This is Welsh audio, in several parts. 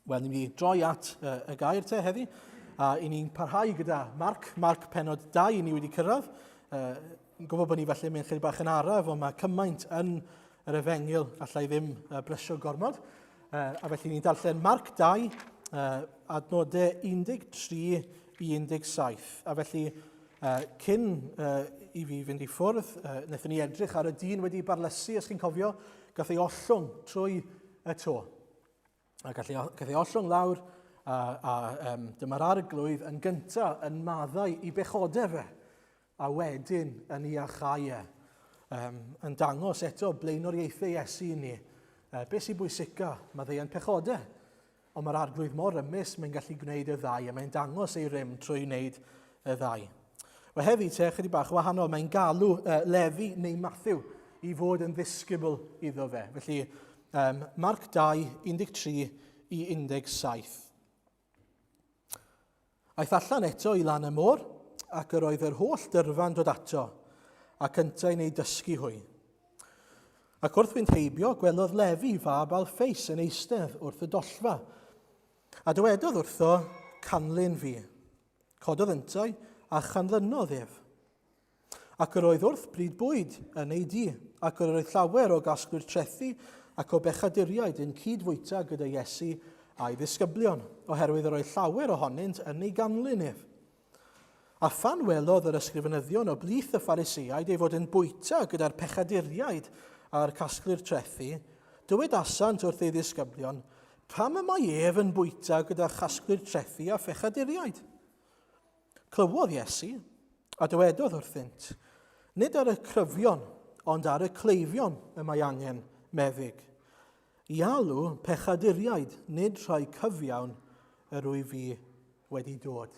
Wel, ni'n mynd i droi at uh, y gair te heddi, a i ni'n parhau gyda Marc, Marc penod 2 ni wedi cyrraedd. Uh, yn gwybod bod ni falle mynd chydig bach yn araf, ond mae cymaint yn yr efengyl allai ddim uh, brysio gormod. Uh, a felly ni'n darllen Marc 2, uh, adnodau 13 i 17. A felly, uh, cyn uh, i fi fynd i ffwrdd, uh, wnaethon ni edrych ar y dyn wedi barlysu, os chi'n cofio, gath ei ollwng trwy y to. A gallu, gath ei ollwng lawr, a, a um, dyma'r arglwydd yn gyntaf yn maddau i bechodau fe, a wedyn yn ei achau e. Um, yn dangos eto blaenoriaethau Iesu i ni. Uh, beth sy'n bwysica? Maddeuant pechodau. Ond mae'r arglwydd mor rymus, mae'n gallu gwneud y ddau, a mae'n dangos ei rym trwy wneud y ddau. Wel heddi te, chydig bach wahanol, mae'n galw uh, Lefi neu Matthew i fod yn ddisgybl iddo fe. Felly, um, Mark 2, 13 i 17. Aeth allan eto i lan y môr, ac yr oedd yr holl dyrfa'n dod ato, ac yntau'n ei dysgu hwy. Ac wrth fynd heibio, gwelodd Lefi fab Alffeus yn eistedd wrth y dollfa, a dywedodd wrtho, Canlyn fi. Cododd yntau a chanlynodd ef. Ac yr oedd wrth bryd bwyd yn ei dŷ, ac yr oedd llawer o gasglwyr trethi ac o bechaduriaid yn cyd-fwyta gyda Iesu a'i ddisgyblion, oherwydd yr oedd llawer ohonynt yn ei ganlyn ef. A phan welodd yr ysgrifenyddion o blith y Phariseaid ei fod yn bwyta gyda'r pechaduriaid a'r casglwyr trethi, dywedasant wrth ei ddisgyblion, Pam y mae ef yn bwyta gyda chasglwyr trethi a phechaduriaid? Clywodd Iesu, a dywedodd wrthynt, Nid ar y cryfion, ond ar y cleifion y mae angen meddyg. I alw pechaduriaid, nid rhai cyfiawn yr wyf fi wedi dod.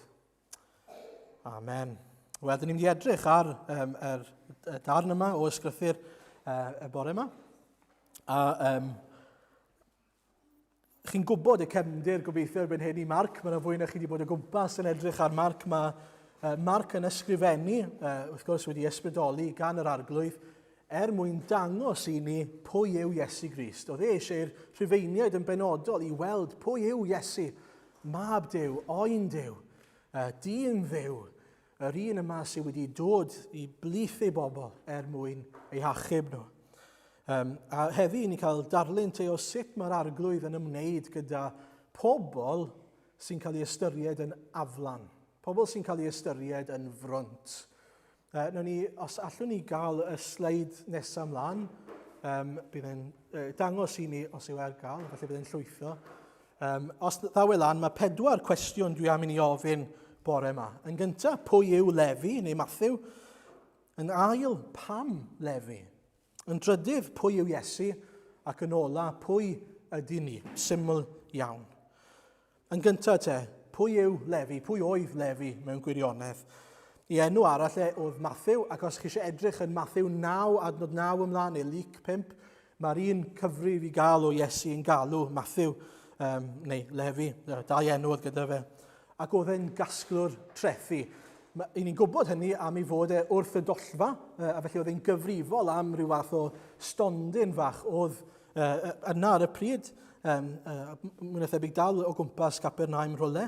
Amen. Wel, dyn ni'n mynd i edrych ar um, yr, y darn yma o ysgrythyr uh, y bore yma. A um, chi'n gwybod y cefndir gobeithio erbyn hyn i Mark. Mae yna fwy na chi wedi bod o gwmpas yn edrych ar Mark. Mae uh, Mark yn ysgrifennu, uh, wrth gwrs wedi ysbrydoli gan yr arglwydd, er mwyn dangos i ni pwy yw Iesu Grist. Oedd e eisiau i'r Rhufeiniaid yn benodol i weld pwy yw Iesu, mab Duw, oen Duw, dyn Dduw, yr un yma sydd wedi dod i blith ei bobl er mwyn ei hachub nhw. Um, a heddi ni'n cael darlun te o sut mae'r arglwydd yn ymwneud gyda pobl sy'n cael ei ystyried yn aflan, pobl sy'n cael ei ystyried yn frwnt. Uh, nawn ni, os allwn ni gael y sleid nesaf ymlaen, um, bydd e'n uh, dangos i ni os yw ar gael, felly bydd e'n llwytho. Um, os ddaw e lan, mae pedwar cwestiwn dwi am i ni ofyn bore yma. Yn gyntaf, pwy yw Lefi neu Matthew? Yn ail, pam Lefi? Yn drydydd, pwy yw Iesu? Ac yn ola, pwy ydy ni? Syml iawn. Yn gyntaf te, pwy yw Lefi? Pwy oedd Lefi mewn gwirionedd? I enw arall e oedd Matthew, ac os chi eisiau edrych yn Matthew 9, adnod 9 ymlaen, neu Luc 5, mae'r un cyfrif i gael o Iesu yn galw Matthew, um, neu Lefi, dau enw oedd gyda fe. Ac oedd e'n gasglwr trethi. I ni'n gwybod hynny am ei fod e wrth y dollfa, a felly oedd e'n gyfrifol am rhyw fath o stondin fach oedd Uh, yna ar y pryd, um, uh, mwy na thebyg dal o gwmpas Capernaum rhywle,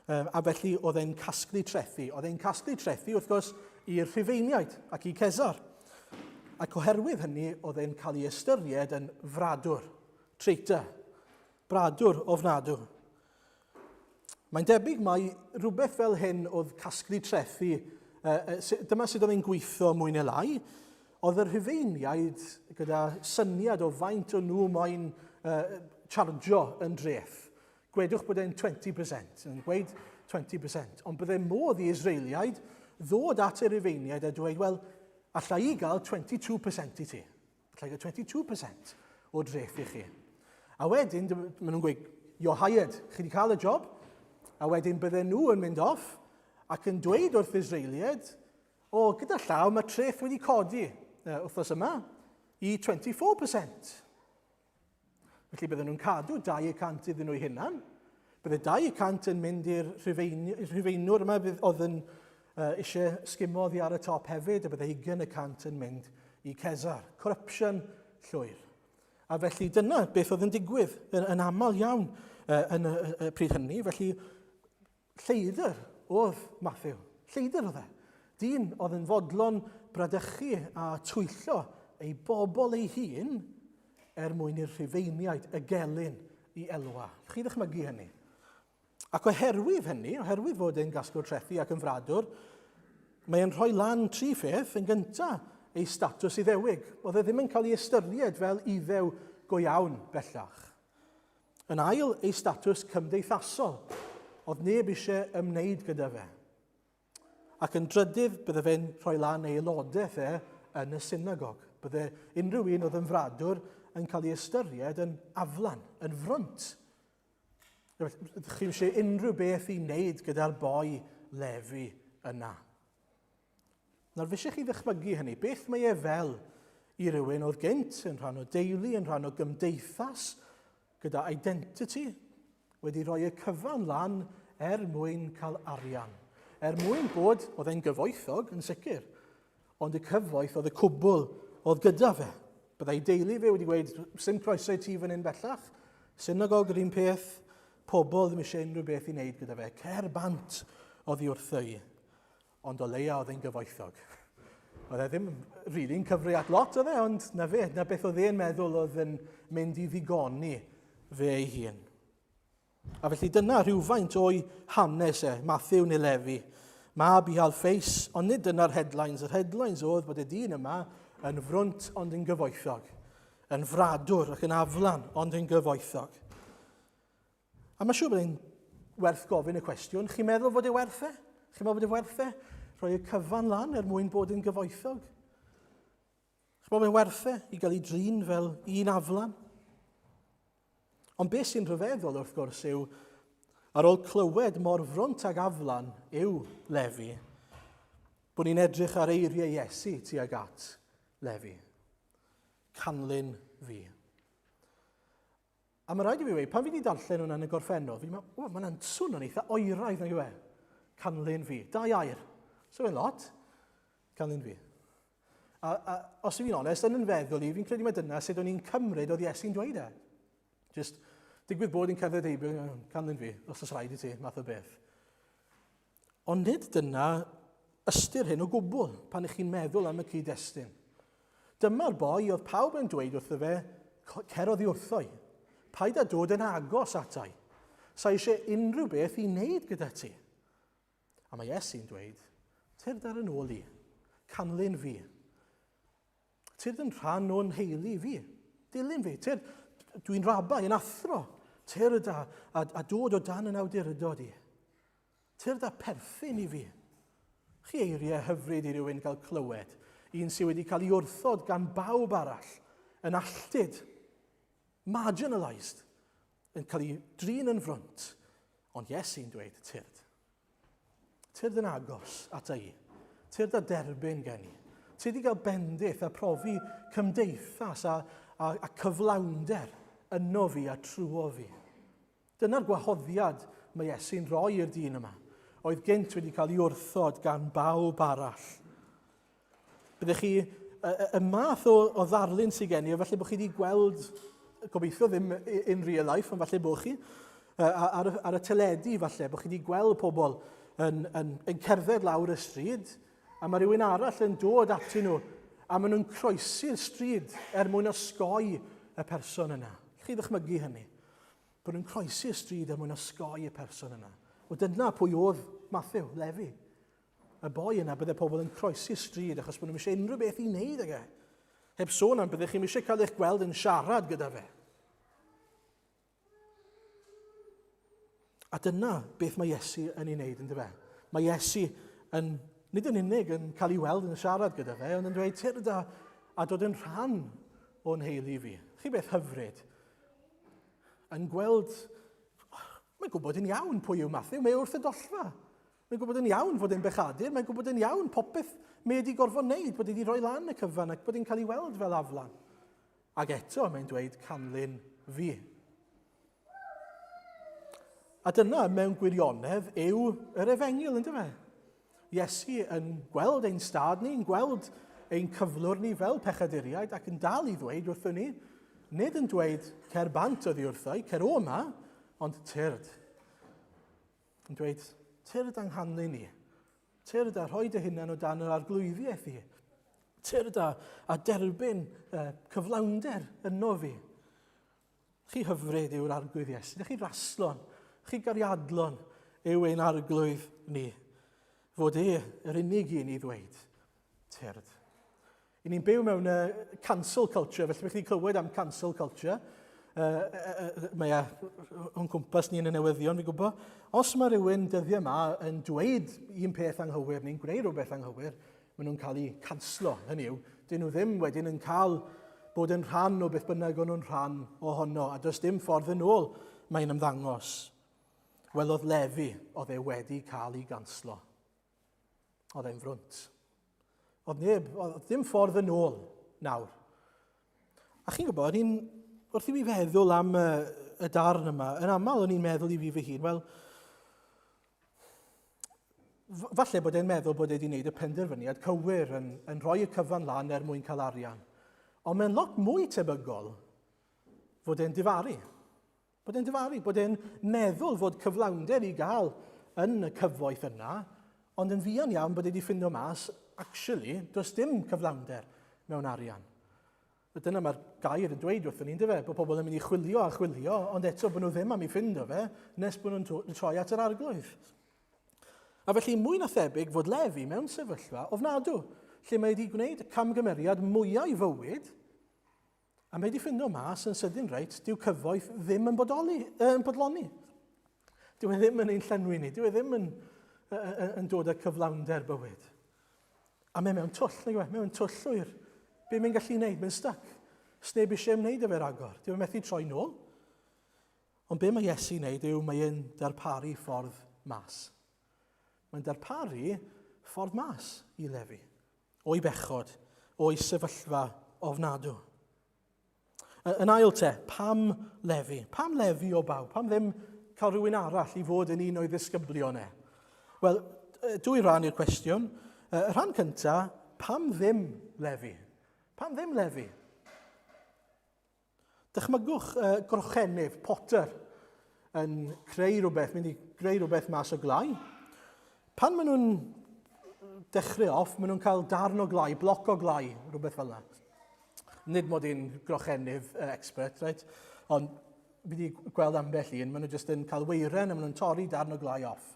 um, a felly oedd e'n casglu trethi. Oedd e'n casglu trethi, wrth gwrs, i'r Rhufeiniaid ac i Cesar. Ac oherwydd hynny, oedd e'n cael ei ystyried yn fradwr, traitor, bradwr ofnadw. Mae'n debyg mai rhywbeth fel hyn oedd casglu trethi. Dyma sut oedd e'n gweithio mwy neu lai. Oedd y Rhufeiniaid gyda syniad o faint o nhw moyn uh, chargio yn dreth. Gwedwch bod e'n 20%, yn gweud 20%. Ond bydde modd i Israeliaid ddod at y Rhufeiniaid a dweud, wel, allai i gael 22% i ti. Allai gael 22% o dreth i chi. A wedyn, maen nhw'n gweud, you're hired, chi wedi cael y job. A wedyn bydden nhw yn mynd off ac yn dweud wrth Israeliaid, o, gyda llaw mae treth wedi codi uh, wythnos yma i 24%. Felly bydden nhw'n cadw 2% iddyn nhw'u hunan. Bydde 2% yn mynd i'r Rhufeinwr yma oedd yn uh, eisiau sgimo oddi ar y top hefyd, a bydde 20% yn mynd i Cesar. Corruption llwyr. A felly dyna beth oedd yn digwydd yn, yn aml iawn yn y, y pryd hynny. Felly lleidr oedd Matthew. Lleidr oedd e. Dyn oedd yn fodlon bradychu a twyllo ei bobl ei hun er mwyn i'r Rhufeiniaid, y gelyn, i elwa. Chi ddychmygu hynny? Ac oherwydd hynny, oherwydd fod e'n gasglwr trethi ac yn fradwr, mae e'n rhoi lan tri pheth. Yn gyntaf, ei statws Iddewig. Oedd e ddim yn cael ei ystyried fel Iddew go iawn bellach. Yn ail, ei statws cymdeithasol. Oedd neb eisiau ymwneud gyda fe. Ac yn drydydd, bydde fe'n rhoi lan ei aelodaeth e yn y synagog. Bydde unrhyw un oedd yn fradwr yn cael ei ystyried yn aflan, yn frwnt. Chi'n eisiau unrhyw beth i wneud gyda'r boi Lefi yna. Nawr, fi eisiau chi ddychmygu hynny. Beth mae e fel i rywun oedd gynt yn rhan o deulu, yn rhan o gymdeithas, gyda identity, wedi rhoi y cyfan lan er mwyn cael arian. Er mwyn bod, oedd e'n gyfoethog yn sicr, Ond y cyfoeth oedd y cwbl oedd gyda fe. Byddai deulu fe wedi gweud, sy'n croeso i ti fan hyn bellach. Synagog yr un peth, pobl ddim eisiau unrhyw beth i wneud gyda fe. Cer bant oddi wrtho i. Ond o leia oedd e'n gyfoethog. Oedd e ddim rili'n really cyfri at lot oedd e, ond na fe, na beth oedd e'n meddwl oedd yn mynd i ddigoni fe ei hun. A felly dyna rhywfaint o'i hanes e, Matthew neu Lefi, mab i Alffeus, ond nid dyna'r headlines. Yr headlines oedd bod y dyn yma yn frwnt ond yn gyfoethog, yn fradwr ac yn aflan ond yn gyfoethog. A mae siŵr bod e'n werth gofyn y cwestiwn, chi'n meddwl fod e werth e? Chi'n meddwl bod e werth e? Rhoi y cyfan lan er mwyn bod yn gyfoethog? Chi'n meddwl bod e'n werth e i gael ei drin fel un aflan? Ond beth sy'n rhyfeddol, wrth gwrs, yw ar ôl clywed mor frwnt ag aflan yw Lefi, bod ni'n edrych ar eiriau Iesu tuag at Lefi. Canlyn fi. A mae rhaid i fi weud, pan fi wedi darllen hwnna yn y gorffennol, fi'n meddwl, o, mae'n swnio'n eitha oeraidd, nag yw e? Canlyn fi. Dau air. So fe'n lot. Canlyn fi. A, a os yw'n onest, yn yn feddwl i, fi'n credu mai dyna sut o'n i'n cymryd oedd Iesu'n dweud e. Just digwydd bod yn cerdded heibio, canlyn fi, os oes rhaid i ti, math o beth. Ond nid dyna ystyr hyn o gwbl pan ych chi'n meddwl am y cyd-destun. Dyma'r boi oedd pawb yn dweud wrtho fe, cer oddi wrtho i. Paid â dod yn agos atai. Sa eisiau unrhyw beth i wneud gyda ti. A mae Iesu'n dweud, tyrd ar yn ôl i, canlyn fi. Tyrd yn rhan o'n heili fi, dilyn fi. Tyrd, dwi'n rabai, yn athro. Tyrd a, a, a dod o dan yn awdurdod i. Tyrd a perthyn i fi. Chi eiriau hyfryd i rywun gael clywed, un sydd wedi cael ei wrthod gan bawb arall, yn alltud, marginalised, yn cael ei drin yn frwnt. Ond Iesu'n dweud, tyrd. Tyrd yn agos ata i. Tyrd a derbyn gen i. Tyrd i gael bendith a profi cymdeithas a, a, a cyflawnder yno fi a trwyo fi. Dyna'r gwahoddiad mae Iesu'n rhoi i'r dyn yma, oedd gynt wedi cael ei wrthod gan bawb arall. Byddech chi, y, y math o, o ddarlun sydd gen i, falle bod chi wedi gweld, gobeithio ddim in real life, ond falle bod chi, ar, ar y teledu falle, bod chi wedi gweld pobl yn, yn, yn cerdded lawr y stryd, a mae rhywun arall yn dod atyn nhw, a maen nhw'n croesi'r stryd er mwyn osgoi y person yna. Chi ddychmygu hynny? Bod nhw'n croesi'r stryd er mwyn osgoi y person yna. O dyna pwy oedd Matthew, Lefi. Y boi yna, bydde pobl yn croesi'r stryd achos bod nhw'n eisiau unrhyw beth i wneud ag e. Heb sôn am byddech chi'n eisiau cael eich gweld yn siarad gyda fe. A dyna beth mae Iesu yn ei wneud, yn dyfe? Mae Iesu yn, nid yn unig yn cael ei weld yn siarad gyda fe, ond yn dweud, tyrd a, a dod yn rhan o'n heili fi. Chi beth hyfryd. Yn gweld, mae'n gwybod yn iawn pwy yw Matthew, mae wrth y dollfa. Mae'n gwybod yn iawn fod e'n bechadur, mae'n gwybod yn iawn popeth mae wedi gorfod wneud, bod wedi rhoi lan y cyfan ac bod e'n cael ei weld fel aflan. Ac eto mae'n dweud canlyn fi. A dyna mewn gwirionedd yw yr efengyl, ynddo fe? Iesu yn gweld ein stad ni, yn gweld ein cyflwr ni fel pechaduriaid ac yn dal i ddweud wrthyn ni, Nid yn dweud, cer bant oddi wrtho i, cer o yma, ond tyrd. Yn dweud, tyrd anghanlu ni. Tyrd a rhoi dy hunan o dan yr arglwyddiaeth i. Tyrd a, a derbyn uh, cyflawnder yno fi. Chi hyfryd yw'r arglwydd Iesu. Chi raslon, chi gariadlon yw ein arglwydd ni. Fod e yr unig un i ddweud, tyrd. I ni'n byw mewn uh, cancel culture, felly bych chi'n clywed am cancel culture. Uh, uh, uh, mae e o'n cwmpas ni yn y newyddion, fi'n gwybod. Os mae rhywun dyddiau yma yn dweud un peth anghywir neu'n gwneud rhywbeth anghywir, maen nhw'n cael eu canslo. Hynny yw, dyn nhw ddim wedyn yn cael bod yn rhan o beth bynnag o'n nhw'n rhan ohono, a does dim ffordd yn ôl mae'n ymddangos. Wel, oedd Lefi, oedd e wedi cael ei ganslo. Oedd e'n frwnt. Oedd neb, oedd ddim ffordd yn ôl nawr. A chi'n gwybod, o'n i'n, wrth i mi feddwl am y, y darn yma, yn aml o'n i'n meddwl i fi fy hun, wel, falle bod e'n meddwl bod e wedi gwneud y penderfyniad cywir yn, yn rhoi y cyfan lan er mwyn cael arian. Ond mae'n lot mwy tebygol fod e'n difaru. Bod e'n difaru, bod e'n meddwl fod cyflawnder i gael yn y cyfoeth yna, ond yn fuan iawn bod e wedi ffindo mas, actually, does dim cyflawnder mewn arian. A dyna mae'r gair yn dweud wrthyn ni, fe, bod pobl yn mynd i chwilio a chwilio, ond eto bod nhw ddim am i ffindo fe, nes bod nhw'n troi at yr arglwydd. A felly, mwy na thebyg fod Lefi mewn sefyllfa ofnadw, lle mae wedi gwneud camgymeriad mwyau fywyd, A mae wedi ffindo mas yn sydyn reit, dyw cyfoeth ddim yn bodoli, yn bodloni. Dyw e ddim yn ein llenwi ni, dyw e ddim yn, yn, yn dod â cyflawnder bywyd. A mae mewn twll, nag yw e? Mewn twll llwyr. Be mae'n gallu wneud? Mae'n stuck. Sneb eisiau ymwneud â fe ragor. Dyw e methu troi nôl. Ond be mae Iesu'n wneud yw mae e'n darparu ffordd mas. Mae'n darparu ffordd mas i Lefi. O'i bechod, o'i sefyllfa ofnadw. Yn ail te, pam Lefi? Pam Lefi o bawb? Pam ddim cael rhywun arall i fod yn un o'i ddisgyblion e? Wel, dwy rhan i'r cwestiwn. Y rhan cyntaf, pam ddim Lefi? Pam ddim Lefi? Dychmygwch uh, grochenydd, potter, yn creu rhywbeth, mynd i greu rhywbeth mas o glai. Pan maen nhw'n dechrau off, maen nhw'n cael darn o glai, bloc o glai, rhywbeth fel yna. Nid mod i'n grochenydd uh, expert, right? Ond fi wedi gweld ambell un, maen nhw jyst yn cael weiren a maen nhw'n torri darn o glai off.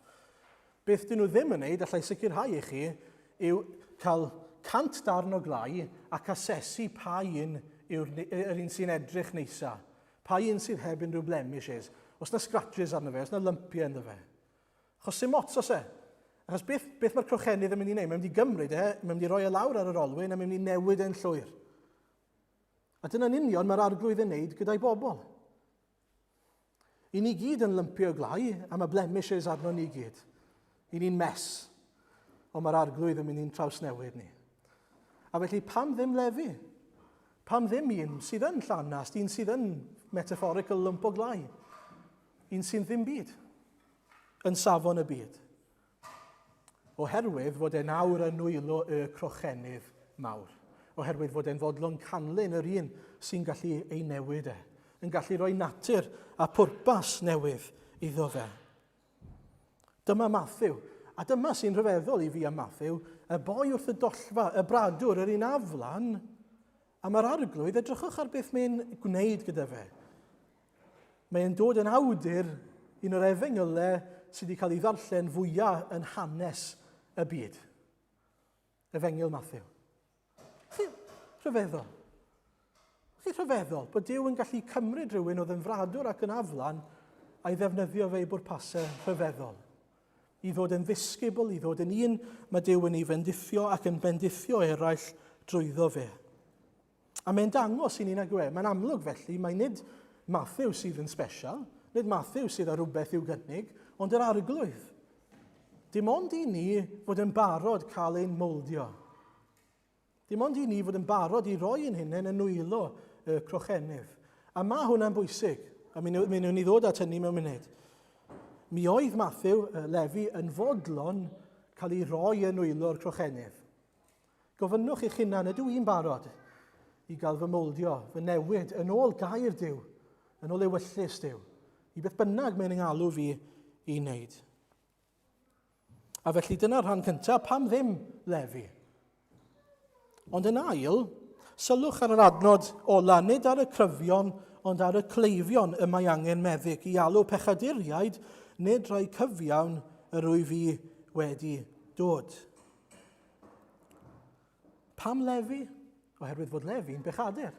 Beth dyn nhw ddim yn wneud, allai sicrhau i chi, yw cael 100 darn o glai ac asesu pa un yw'r yr un sy'n edrych neisa, pa un sydd heb unrhyw blemishes, os na scratches arno fe, os na lympiau ynddo fe. Achos sy'n mots os e. Achos beth, beth mae'r crochenydd yn mynd i wneud? Mae'n mynd i gymryd e, mae'n mynd i roi e lawr ar yr olwyn a mae'n mynd i newid e'n llwyr. A dyna'n union mae'r arglwydd yn wneud gyda'i bobl. I ni gyd yn lympio glai, a mae blemishes arno ni gyd. I ni'n mess. Ond mae'r arglwydd yn mynd i'n trawsnewid ni. A felly, pam ddim lefu? Pam ddim un sydd yn llanast, un sydd yn metaphorical lymp o glai? Un sy'n ddim byd, yn safon y byd. Oherwydd fod e'n awr yn nwylo y crochenydd mawr. Oherwydd fod e'n fodlon canlyn yr un sy'n gallu ei newid e. Yn gallu rhoi natur a pwrpas newydd iddo fe. Dyma Matthew. A dyma sy'n rhyfeddol i fi am Matthew, y boi wrth y dollfa, y bradwr, yr un aflan, a mae'r arglwydd, edrychwch ar beth mae'n gwneud gyda fe. Mae e'n dod yn awdur un o'r efengylau sydd wedi cael ei ddarllen fwyaf yn hanes y byd. Efengyl Matthew. Chi rhyfeddol. Chi rhyfeddol bod Duw yn gallu cymryd rhywun oedd yn fradwr ac yn aflan a'i ddefnyddio fe i bwrpasau rhyfeddol. I ddod yn ddisgybl, i ddod yn un mae Duw yn ei fendithio ac yn bendithio eraill drwyddo fe. A mae'n dangos i ni nag yw e. Mae'n amlwg felly, mae nid Matthew sydd yn special, nid Matthew sydd â rhywbeth i'w gynnig, ond yr arglwydd. Dim ond i ni fod yn barod cael ein mowldio. Dim ond i ni fod yn barod i roi ein hunain yn nwylo y crochenydd. A mae hwnna'n bwysig, a mi wnawn ni ddod at hynny mewn munud. Mi oedd Matthew Lefi yn fodlon cael ei roi yn nwylo'r crochenydd. Gofynnwch i'ch hunan, ydw i'n barod i gael fy mowldio, fy newid, yn ôl gair Duw, yn ôl ewyllys Duw, i beth bynnag mae'n yng fi i wneud. A felly dyna'r rhan cyntaf, pam ddim Lefi? Ond yn ail, sylwch ar yr adnod ola, nid ar y cryfion, ond ar y cleifion y mae angen meddyg, i alw pechaduriaid, nid rhai cyfiawn yr wyf fi wedi dod. Pam Lefi? Oherwydd fod Lefi'n bechadur.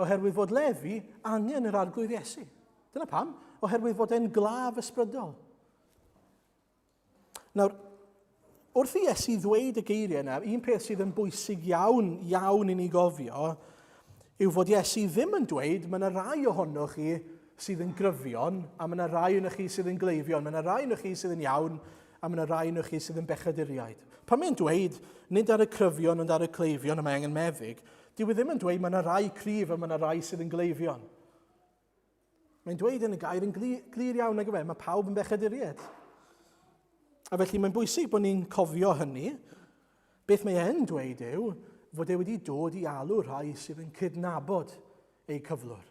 Oherwydd fod Lefi angen yr arglwydd Iesu. Dyna pam. Oherwydd fod e'n glaf ysbrydol. Nawr, wrth i Iesu ddweud y geiriau yna, un peth sydd yn bwysig iawn, iawn i ni gofio, yw fod Iesu ddim yn dweud, mae yna rai ohonoch chi sydd yn gryfion, a mae yna rai ohonoch chi sydd yn gleifion, mae yna rai ohonoch chi sydd yn iawn, a mae yna rai ohonoch chi sydd yn bechaduriaid. Pan mae'n dweud, nid ar y cryfion ond ar y cleifion y mae angen meddyg, dyw e ddim yn dweud mae yna rai cryf a mae yna rai sydd yn gleifion. Mae'n dweud yn y gair yn glir, glir iawn nag yw e, mae pawb yn bechaduriaid. A felly mae'n bwysig bod ni'n cofio hynny. Beth mae e'n dweud yw fod e wedi dod i alw rhai sydd yn cydnabod eu cyflwr.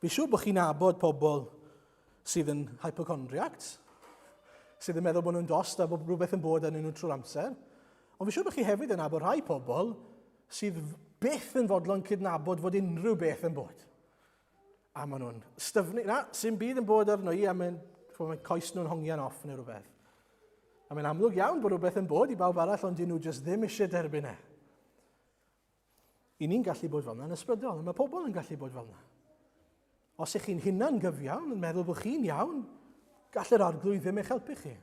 Fi'n siŵr bod chi'n nabod pobl sydd yn hypochondriacs, sydd yn meddwl bod nhw'n dost a bod rhywbeth yn bod arnyn nhw trwy'r amser. Ond fi'n siŵr bod chi hefyd yn nabod rhai pobl sydd byth yn fodlon cydnabod fod unrhyw beth yn bod. A maen nhw'n styfnu, na, sy'n byd yn bod arno i, a mae'n mae coes nhw'n hongian off neu rhywbeth. A mae'n amlwg iawn bod rhywbeth yn bod i bawb arall, ond dyn nhw jyst ddim eisiau derbyn e. I ni'n gallu bod fel yna yn ysbrydol, a mae pobl yn gallu bod fel yna. Os ych chi'n hunan gyfiawn, yn meddwl bod chi'n iawn, gall yr arglwydd ddim eich helpu chi.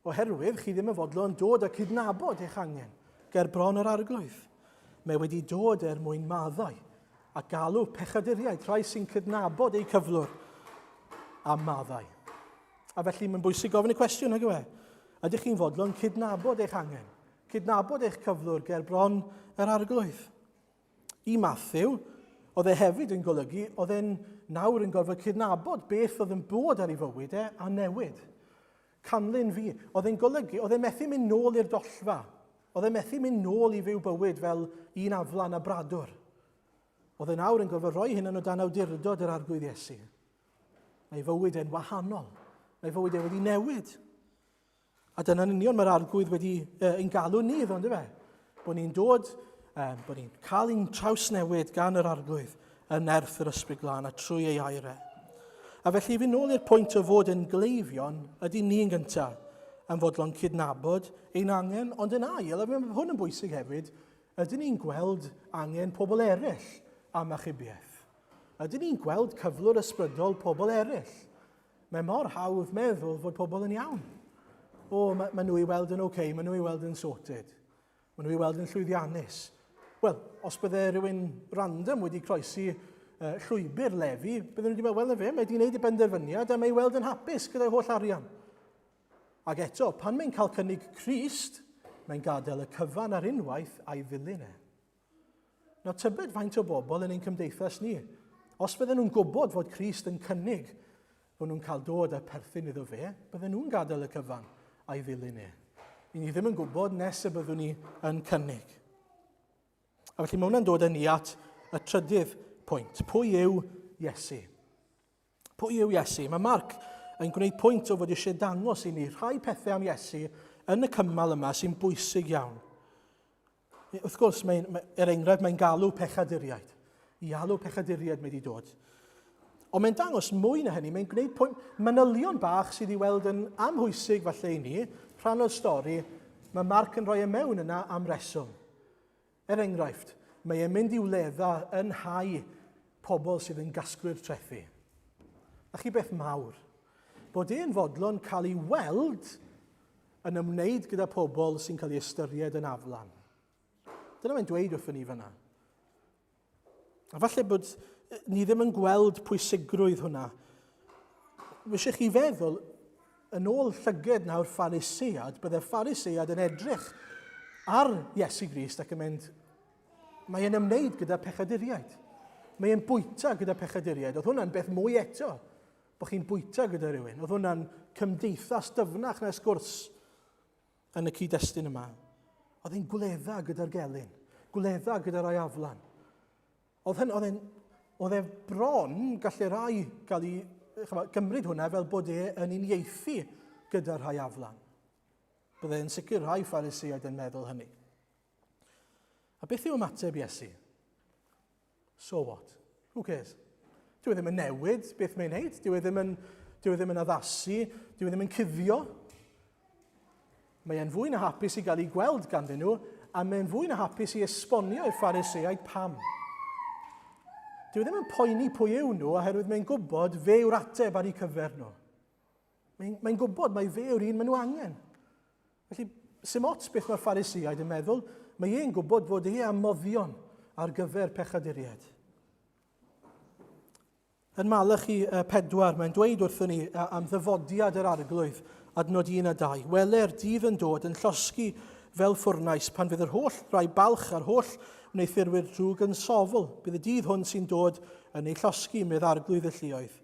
Oherwydd chi ddim yn fodlon dod a cydnabod eich angen ger bron yr Arglwydd. Mae wedi dod er mwyn maddau a galw pechaduriaid, rhai sy'n cydnabod eu cyflwr a maddau. A felly mae'n bwysig gofyn y cwestiwn, nag yw e? Ydych chi'n fodlon cydnabod eich angen, cydnabod eich cyflwr ger bron yr Arglwydd? I Matthew, oedd e hefyd yn golygu, oedd e'n nawr yn gorfod cydnabod beth oedd yn bod ar ei fywyd e a newid. Canlyn fi. Oedd e'n golygu, oedd e'n methu mynd nôl i'r dollfa. Oedd e'n methu mynd nôl i fyw bywyd fel un aflan a bradwr. Oedd e nawr yn gorfod rhoi hynny o dan awdurdod yr Arglwydd Iesu. Mae fywyd e'n wahanol. Mae fywyd e wedi newid. A dyna'n union mae'r arglwydd wedi ein galw ni iddo, ynddo fe? Bod ni'n dod, um, bod ni'n cael ein trawsnewid gan yr arglwydd yn nerth yr ysbryd glân a trwy ei air e. A felly fi nôl i'r pwynt o fod yn gleifion, ydy ni'n gyntaf yn fodlon cydnabod ein angen, ond yn ail, a mae hwn yn bwysig hefyd, ydyn ni'n gweld angen pobl eraill am achubiaeth? Ydyn ni'n gweld cyflwr ysbrydol pobl eraill? Mae mor hawdd meddwl fod pobl yn iawn. O, mae, mae nhw i weld yn oce, okay, mae nhw i weld yn sorted. Mae nhw i weld yn llwyddiannus. Wel, os bydde rhywun random wedi croesi uh, llwybr Lefi, bydden nhw wedi meddwl, wel na fe, mae wedi gwneud y benderfyniad a mae i weld yn hapus gyda'i holl arian. Ac eto, pan mae'n cael cynnig Crist, mae'n gadael y cyfan ar unwaith a'i ddilyn e. Nawr tybed faint o bobl yn ein cymdeithas ni, os bydden nhw'n gwybod fod Crist yn cynnig bod nhw'n cael dod a perthyn iddo fe, bydden nhw'n gadael y cyfan a'i ddilyn e. I ni ddim yn gwybod nes y byddwn ni yn cynnig. A felly mae hwnna'n dod â ni at y trydydd pwynt. Pwy yw Iesu? Pwy yw Iesu? Mae Marc yn gwneud pwynt o fod eisiau dangos i ni rhai pethau am Iesu yn y cymal yma sy'n bwysig iawn. Wrth gwrs, mae, mae, er enghraifft, mae'n galw pechaduriaid. I alw pechaduriaid mae wedi dod. Ond mae'n dangos mwy na hynny, mae'n gwneud pwynt manylion bach sydd i weld yn amhwysig falle i ni, rhan o'r stori, mae Marc yn rhoi e mewn yna am reswm. Er enghraifft, mae e'n mynd i wledda yn nhai pobl sydd yn gasglu'r trethi. A chi beth mawr, bod e'n fodlon cael ei weld yn ymwneud gyda pobl sy'n cael ei ystyried yn aflan. Dyna mae'n dweud wrthyn ni fyna. A falle bod ni ddim yn gweld pwysigrwydd hwnna. Fi eisiau chi feddwl, yn ôl llyged nawr Pharisead, bydde Pharisead yn edrych ar Iesu Grist ac yn mynd, mae e'n ymwneud gyda pechaduriaid. Mae e'n bwyta gyda pechaduriaid. Oedd hwnna'n beth mwy eto, bod chi'n bwyta gyda rhywun. Oedd hwnna'n cymdeithas dyfnach na sgwrs yn y cyd-destun yma. Oedd e'n gwledda gyda'r gelyn, gwledda gyda'r rai aflan. Oedd hyn, oedd e'n, oedd e bron, gallai rai gael ei chymod, gymryd hwnna fel bod e yn uniaethu gyda rhai aflan. Byddai'n sicr rhai Phariseaid yn meddwl hynny. A beth yw ymateb Iesu? So what? Who cares? Dyw e ddim yn newid beth mae'n neud. Dyw e ddim yn, dyw e ddim yn addasu. Dyw e ddim yn cuddio. Mae e'n fwy na hapus i gael ei gweld ganddyn nhw, a mae'n fwy na hapus i esbonio i'r Phariseaid pam. Dyw e ddim yn poeni pwy yw nhw, oherwydd mae'n gwybod fe yw'r ateb ar eu cyfer nhw. Mae'n mae gwybod mai fe yw'r un maen nhw angen. Felly, sy'm ots beth mae'r Phariseaid yn meddwl, mae e'n gwybod fod e am moddion ar gyfer pechaduriaid. Yn Malachi 4, mae'n dweud wrthyn ni am ddyfodiad yr arglwydd, adnod 1 a 2. Wele'r dydd yn dod yn llosgi fel ffwrnais pan fydd yr holl rai balch a'r holl wneuthurwyr drwg yn sofl. Bydd y dydd hwn sy'n dod yn ei llosgi, medd arglwydd y lluoedd.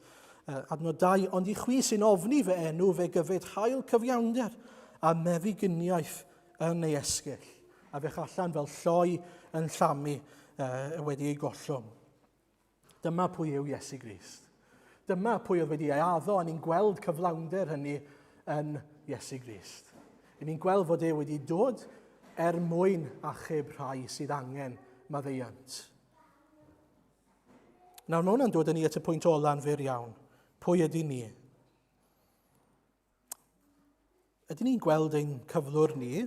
Adnod 2, ond i chwi sy'n ofni fy enw, fe gyfyd hael cyfiawnder a meddyginiaeth yn ei esgyll, a fe'ch allan fel lloi yn llamu wedi ei gollwng. Dyma pwy yw Iesu Grist. Dyma pwy oedd wedi ei addo, a ni'n gweld cyflawnder hynny yn Iesu Grist. I ni'n gweld fod e wedi dod er mwyn achub rhai sydd angen maddeuant. Nawr mae hwnna'n dod â ni at y pwynt ola'n fyr iawn. Pwy ydy ni? Ydyn ni'n gweld ein cyflwr ni,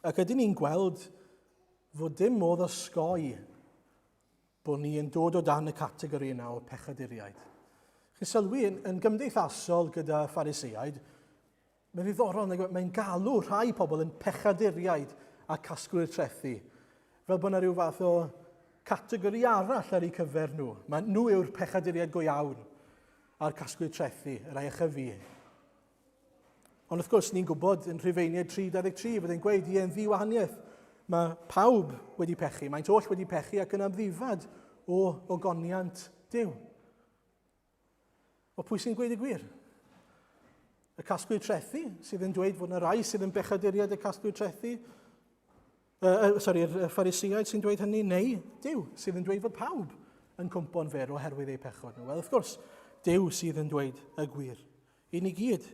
ac ydyn ni'n gweld fod dim modd osgoi bod ni yn dod o dan y categori yna o pechaduriaid. Chi'n sylwi, yn, yn gymdeithasol gyda Phariseaid, mae'n ddiddorol, mae'n galw rhai pobl yn pechaduriaid a casglwyr trethi, fel bod yna rhyw fath o categori arall ar eu cyfer nhw. Mae nhw yw'r pechaduriaid go iawn a'r casglwyr trethi, y rhai ychyfu. Ond wrth gwrs, ni'n gwybod yn Rhufeiniaid 3.23, bydd e'n gweud, ie, yn ddiwahaniaeth, mae pawb wedi pechu, maent oll wedi pechu ac yn amddifad o ogoniant Duw. O pwy sy'n gweud y gwir? Y casglu trethi sydd yn dweud fod yna rai sydd yn bechaduriaid y casglu trethi. Sori, y Phariseaid sy'n dweud hynny, neu Duw sydd yn dweud fod pawb yn cwmpo'n fer oherwydd eu pechod nhw. Wel, wrth gwrs, Duw sydd yn dweud y gwir. I ni gyd.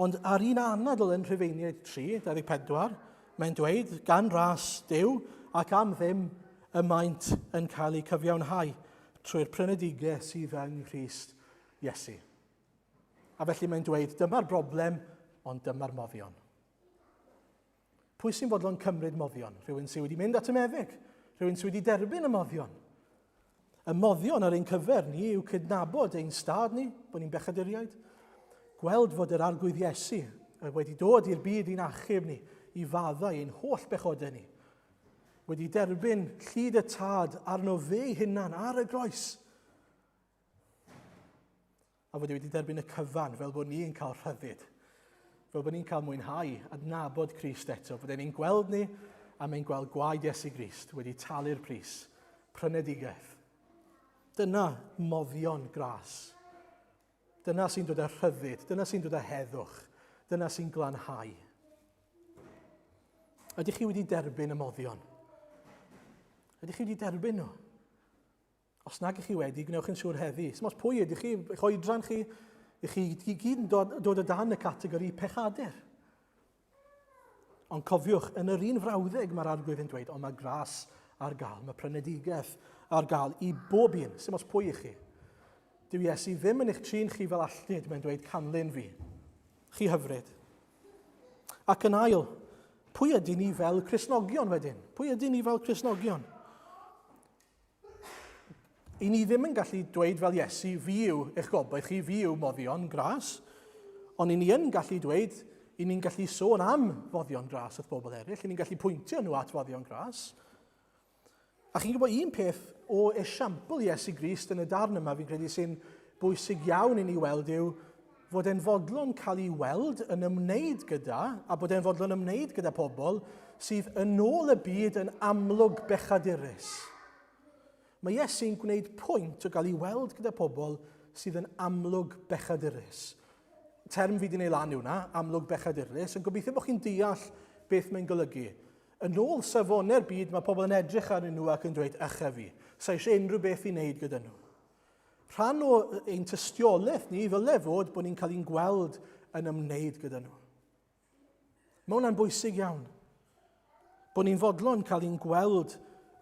Ond ar un anadl yn Rhufeiniaid 3, 24, mae'n dweud, gan ras Duw ac am ddim y maent yn cael eu cyfiawnhau trwy'r prynedigaeth sydd yng Nghrist Iesu. A felly mae'n dweud, dyma'r broblem, ond dyma'r moddion. Pwy sy'n fodlon cymryd moddion? Rhywun sydd wedi mynd at y meddyg. Rhywun sydd wedi derbyn y moddion. Y moddion ar ein cyfer ni yw cydnabod ein stad ni, bod ni'n bechaduriaid. Gweld fod yr Arglwydd Iesu wedi dod i'r byd i'n achub ni, i faddau ein holl bechodau ni. Wedi derbyn llid y tad arno fe ei hunan ar y groes. A fod e wedi derbyn y cyfan fel bod ni'n cael rhyddid. Fel bod ni'n cael mwynhau adnabod Crist eto. Bod e'n gweld ni a mae'n gweld gwaed Iesu Grist wedi talu'r pris. Prynedigaeth. Dyna moddion gras. Dyna sy'n dod â rhyddid. Dyna sy'n dod â heddwch. Dyna sy'n glanhau. Ydych chi wedi derbyn y moddion? Ydych chi wedi derbyn nhw? Os nag ych chi wedi, gwnewch yn siŵr heddi. Sdim ots pwy ydych chi, eich oedran chi, ych chi i gyd yn dod, dod o dan y categori pechadur. Ond cofiwch, yn yr un frawddeg mae'r arglwydd yn dweud, ond mae gras ar gael, mae prynedigaeth ar gael i bob un, sdim ots pwy ych chi. Dyw Iesu ddim yn eich trin chi fel alltud, mae'n dweud canlyn fi. Chi hyfryd. Ac yn ail, pwy ydyn ni fel Cristnogion wedyn? Pwy ydyn ni fel Cristnogion? I ni ddim yn gallu dweud fel Iesu, fi yw eich gobaith chi, fi yw moddion gras. Ond i ni yn gallu dweud, i ni'n gallu sôn am foddion gras wrth bobl eraill, i ni'n gallu pwyntio nhw at foddion gras. A chi'n gwybod un peth o esiampl Iesu Grist yn y darn yma, fi'n credu sy'n bwysig iawn i ni weld yw fod e'n fodlon cael ei weld yn ymwneud gyda, a bod e'n fodlon ymwneud gyda pobl sydd yn ôl y byd yn amlwg bechadurus. Mae Iesu'n gwneud pwynt o gael ei weld gyda pobl sydd yn amlwg bechadurus. Term fi wedi gwneud lan yw hwnna, amlwg bechadurus, yn gobeithio bod chi'n deall beth mae'n golygu. Yn ôl safonau'r byd, mae pobl yn edrych arnyn nhw ac yn dweud, ycha fi. Sa eisiau unrhyw beth i wneud gyda nhw. Rhan o ein tystiolaeth ni ddyle fod bod ni'n cael ein gweld yn ymwneud gyda nhw. Mae hwnna'n bwysig iawn. Bod ni'n fodlon cael ein gweld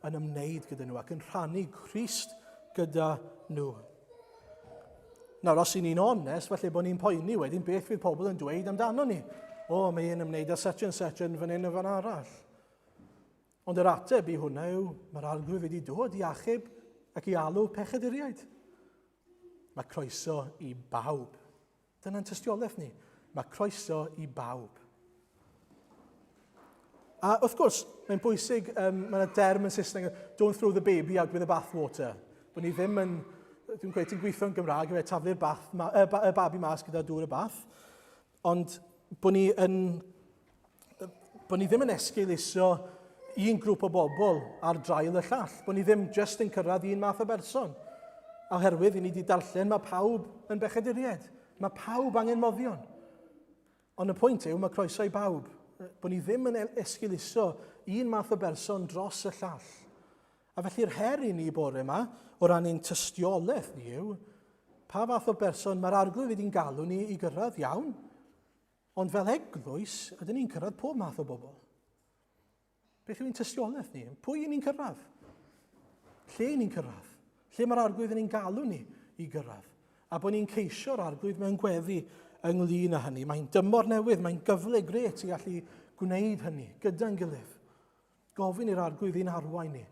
yn ymwneud gyda nhw ac yn rhannu Crist gyda nhw. Nawr, os y'n ni'n onest, falle bod ni'n poeni wedyn beth fydd pobl yn dweud amdano ni. O, mae e'n ymwneud â such and such yn fan hyn a fan arall. Ond yr ateb i hwnna yw, mae'r arglwydd wedi dod i achub ac i alw pechaduriaid. Mae croeso i bawb. Dyna'n tystiolaeth ni. Mae croeso i bawb. A wrth gwrs, mae'n bwysig, mae yna derm yn Saesneg, don't throw the baby out with the bathwater. Bod ni ddim yn, dwi'n gweud, ti'n gweithio yn Gymraeg, fe taflu'r bath, ma, y, ba, y babi mas gyda dŵr y bath. Ond bod ni yn, bod ni ddim yn esgeuluso un grŵp o bobl ar draul y llall. Bod ni ddim just yn cyrraedd un math o berson. Oherwydd, i ni wedi darllen, mae pawb yn bechaduriaid. Mae pawb angen moddion. Ond y pwynt yw, mae croeso i bawb. Bod ni ddim yn esgeuluso un math o berson dros y llall. A felly'r her i ni bore yma, o ran ein tystiolaeth ni yw, pa fath o berson mae'r arglwydd wedi'n galw ni i gyrraedd iawn, ond fel eglwys, ydyn ni'n cyrraedd pob math o bobl. Beth yw'n tystiolaeth ni? Pwy y'n ni'n cyrraedd? Lle y'n ni'n cyrraedd? Lle mae'r arglwydd yn ein galw ni i gyrraedd? A bod ni'n ceisio'r arglwydd mewn gweddi ynglyn â hynny. Mae'n dymor newydd, mae'n gyfle gret i allu gwneud hynny gyda'n gilydd. Gofyn i'r Arglwydd i'n arwain ni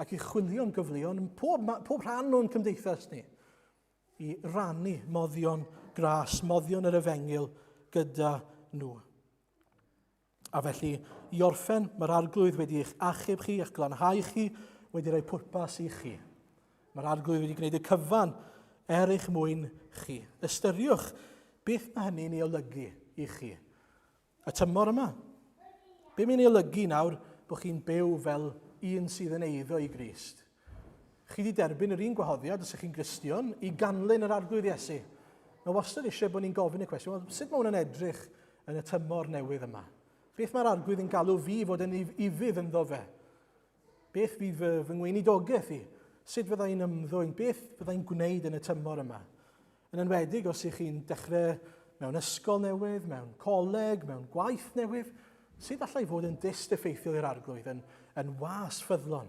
ac i chwilio am gyfleon yn pob, pob rhan o'n cymdeithas ni i rannu moddion gras, moddion yr efengyl gyda nhw. A felly, i orffen, mae'r Arglwydd wedi eich achub chi, eich glanhau chi, wedi rhoi pwrpas i chi. Mae'r Arglwydd wedi gwneud y cyfan er eich mwyn chi. Ystyriwch beth mae hynny'n ei olygu i chi. Y tymor yma. Be mae'n ei olygu nawr bod chi'n byw fel un sydd yn eiddo i Grist? Chi wedi derbyn yr un gwahoddiad, os ydych chi'n Gristion, i ganlyn yr Arglwydd Iesu. Mae wastad eisiau bod ni'n gofyn y cwestiwn, well, sut mae hwn yn edrych yn y tymor newydd yma? Beth mae'r Arglwydd yn galw fi fod yn ufudd ynddo fe? Beth fydd fy, fy ngweinidogaeth i? Sut fydda i'n ymddwyn? Beth fydda i'n gwneud yn y tymor yma? Yn enwedig os ych chi'n dechrau mewn ysgol newydd, mewn coleg, mewn gwaith newydd, sut allai fod yn dyst effeithiol i'r arglwydd, yn, yn was ffyddlon,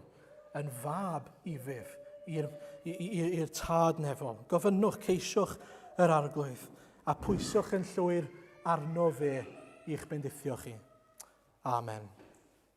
yn fab ifydd i'r, i'r tad nefol. Gofynnwch, ceisiwch yr arglwydd, a pwyswch yn llwyr arno fe i'ch bendithio chi. Amen.